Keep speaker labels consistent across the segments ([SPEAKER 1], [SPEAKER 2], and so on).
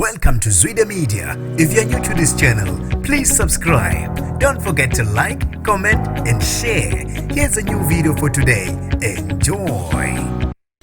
[SPEAKER 1] Welcome to Zwida Media. If you're new to this channel, please subscribe. Don't forget to like, comment, and share. Here's a new video for today. Enjoy.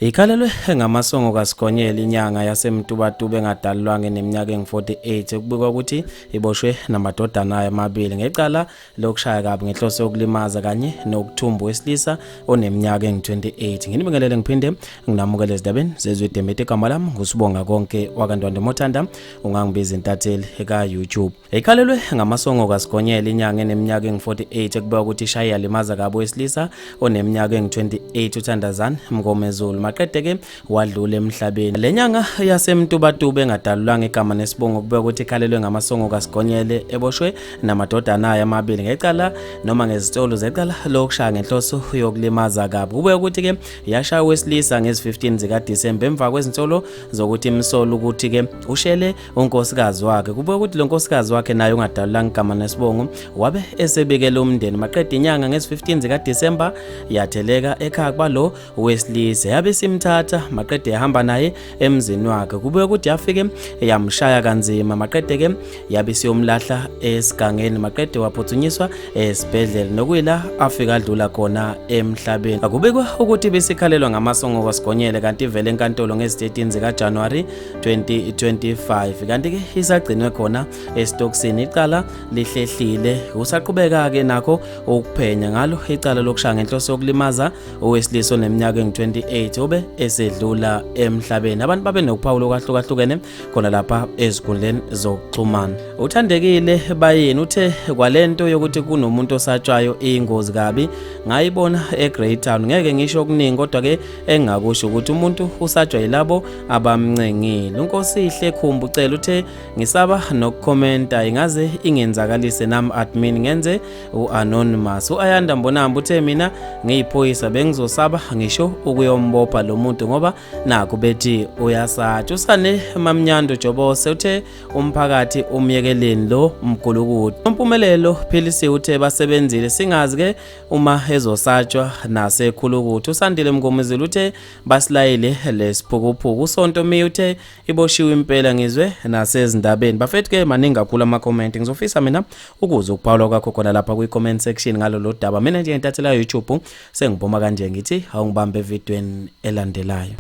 [SPEAKER 2] Ikhalelwe ngamasongo kaSigonyela inyanga yaseMtubatuba engadalulwanga eneminyaka engu-48 ekubikwa ukuthi iboshwe namadodana ayo amabili ngecala lokushaya kabi ngenhloso yokulimaza kanye nokuthumba owesilisa oneminyaka engu-28. Nginibingelele ngiphinde nginamukele ezindabeni zeZwide Media. Igama lami nguSibonga Konke wakaNtwande Mothanda, ungangibiza intatheli ka-YouTube. Ikhalelwe ngamasongo kaSigonyela inyanga eneminyaka engu-48 ekubikwa ukuthi ishaye yalimaza kabi owesilisa oneminyaka engu-28 uThandazani Mngomezulu maqede-ke wadlula emhlabeni. Le nyanga yaseMtubatuba engadalulwanga igama nesibongo kubikwa ukuthi ikhalelwe ngamasongo kaSigonyele eboshwe namadodana ayo amabili ngecala noma ngezitolo zecala lokushaya ngenhloso yokulimaza kabi. Kubikwa ukuthi-ke yashaya owesilisa ngezi-15 zikaDisemba emva kwezinsolo zokuthi imsola ukuthi-ke ushele unkosikazi wakhe. Kubikwa ukuthi lo nkosikazi wakhe naye ungadalulanga igama nesibongo wabe esebikela umndeni maqeda inyanga ngezi-15 zikaDisemba yatheleka ekhaya kwalo wesilisa yabe simthatha maqede yahamba naye emzini wakhe. Kubikwa ukuthi yafike yamshaya kanzima maqede-ke yabe siyomlahla esigangeni maqede waphuthunyiswa esibhedlela nokuyila afika adlula khona emhlabeni. Akubikwa ukuthi besikhalelwa ngamasongo kwaSigonyela kanti ivele enkantolo ngezi-13 zikaJanuwari 2025 kanti-ke isagcinwe khona esitokisini icala lihlehlile. Kusaqhubeka-ke nakho ukuphenya ngalo icala lokushaya ngenhloso yokulimaza owesilisa oneminyaka engu-28 obe esedlula emhlabeni. Abantu babe nokuphawula okwahlukahlukene khona lapha ezinkundleni zokuxhumana. Uthandekile Bayeni uthe kwalento yokuthi kunomuntu osatshwayo ingozi kabi ngayibona eGreytown. Ngeke ngisho okuningi kodwa ke engingakusho ukuthi umuntu usatshwa yilabo abamncengile. UNkosihle Khumbu ucela uthe ngisaba nokukhomenta ingaze ingenzakalise nami admin ngenze u-anonymous. U-Ayanda Mbonambi uthe mina ngiyiphoyisa bengizosaba ngisho ukuyombopha lo muntu ngoba nakhu bethi uyasatsha. Usane Mamnyando Jobose uthe umphakathi umyekeleni lo mgulukudu. UMpumelelo Philisiwe uthe basebenzile singazi ke uma ezosatshwa nasekhulukuthu. USandile Mngomezulu uthe basilayile lesiphukuphuku. USonto Miya uthe iboshiwe impela ngizwe nasezindabeni. Bafethu ke maningi kakhulu ama-comment. Ngizofisa mina ukuzwa ukuphawula kwakho khona lapha kwi-comment section ngalolu daba. Mina nje ngentathela YouTube sengiphuma kanje ngithi awungibambe evidweni elandelayo.